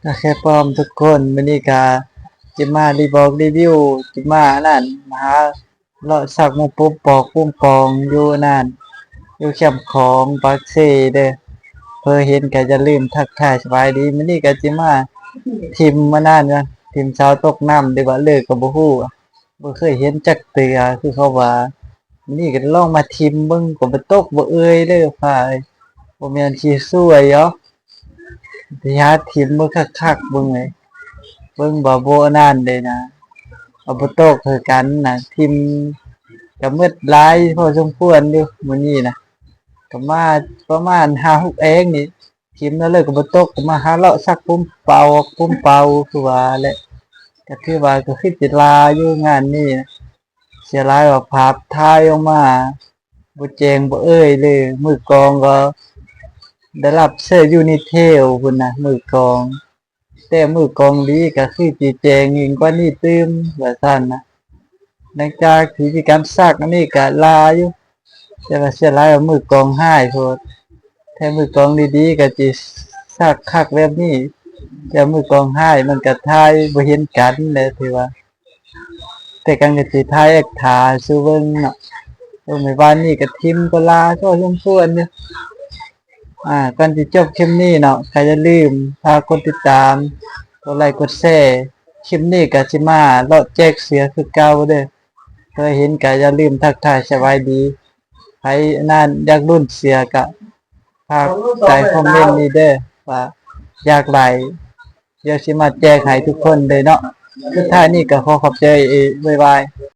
ກະແຄ່ພ້ອມທຸກຄົນ ມື້ນີ້ກະຈະມາຣີບອກຣີວິວ ຈະມາອັນນັ້ນ ມາຫາເລາະຊັກໝູ່ປຸ້ມປອກປຸ້ມປອງຢູ່ນັ້ນ ຢູ່ແຄມຂອງປາກເຊເດີ. ເພີ່ເຫັນກະຢ່າລືມທັກທາຍສະບາຍດີ. ມື້ນີ້ກະຈະມາຖິ້ມອັນນັ້ນ ຖິ້ມສາວຕົກນ້ຳ ຫຼືວ່າເລີກກະບໍ່ຮູ້ ບໍ່ເຄີຍເຫັນຈັກເທື່ອ ຄືເຂົາວ່າ. ມື້ນີ້ກະລອງມາຖິ້ມເບິ່ງ ກະບໍ່ຕົກບໍ່ເອີ່ຍເດີ ຟ້າເອີຍ. ບໍ່ແມ່ນຊິຊ່ວຍເດາະ ຊິຫາຖິ້ມເບິ່ງຄັກໆເບິ່ງເລີຍ ເບິ່ງວ່າບໍ່ອັນນັ້ນເດ້ນະ ວ່າບໍ່ຕົກຄືກັນນະ. ຖິ້ມກະໝົດຫຼາຍພໍສົມຄວນຢູ່ມື້ນີ້ນະ ກະມາປະມານຫ້າຫົກແອງນີ້ ຖິ້ມແລ້ວເລີກກະບໍ່ຕົກ ກະມາຫາເລາະຊັກປຸ້ມເປົ່າ ປຸ້ມເປົ່າຄືວ່າແຫຼະ. ກະຖືວ່າກະຄືຊິຫຼາຍຢູ່ງານນີ້ນະ ເສຍຫຼາຍວ່າພາບຖ່າຍອອກມາບໍ່ແຈ້ງບໍ່ເອີ່ຍເລີຍ. ມືກອງກະໄດ້ຮັບເຊີຢູນິເທວພຸ້ນນະ ມືກອງ ແຕ່ມືກອງດີກະຄືຊິແຈ້ງຍິ່ງກວ່ານີ້ຕື່ມ ວ່າຊັ້ນນະ. ຫຼັງຈາກທີ່ມີການຊັກອັນນີ້ກະຫຼາຍຢູ່ ແຕ່ວ່າເສຍຫຼາຍວ່າມືກອງຮ້າຍໂພດ ແທ້ມືກອງດີໆກະຊິຊັກຄັກແບບນີ້ ແຕ່ມືກອງຮ້າຍມັນກະຖ່າຍບໍ່ເຫັນກັນແຫຼະ ຖືວ່າ ແຕ່ກັນກະຊິຖ່າຍແອັກຖ່າຍສູ່ເບິ່ງເນາະ. ເອີ ມື້ວານນີ້ກະຖິ້ມກະຫຼາຍພໍສົມຄວນຢູ່. ອາ ກ່ອນຊິຈົບຄລິບນີ້ເນາະ ກະຢ່າລືມຝາກກົດຕິດຕາມ ກົດໄລກົດແຊ. ຄລິບນີ້ກະຊິມາເລາະແຈກເສື້ອຄືເກົ່າເດີ. ເຄີຍເຫັນກະຢ່າລືມທັກທາຍສະບາຍດີ. ໃຜນັ້ນຢາກລຸ້ນເສື້ອກະຝາກໃຕ້ຄອມເມັນນີ້ເດີ ວ່າຢາກໄດ້ ດຽວຊິມາແຈກໃຫ້ທຸກຄົນເລີຍເນາະ. ສຸດທ້າຍນີ້ກະຂໍຂອບໃຈ ບາຍບາຍ.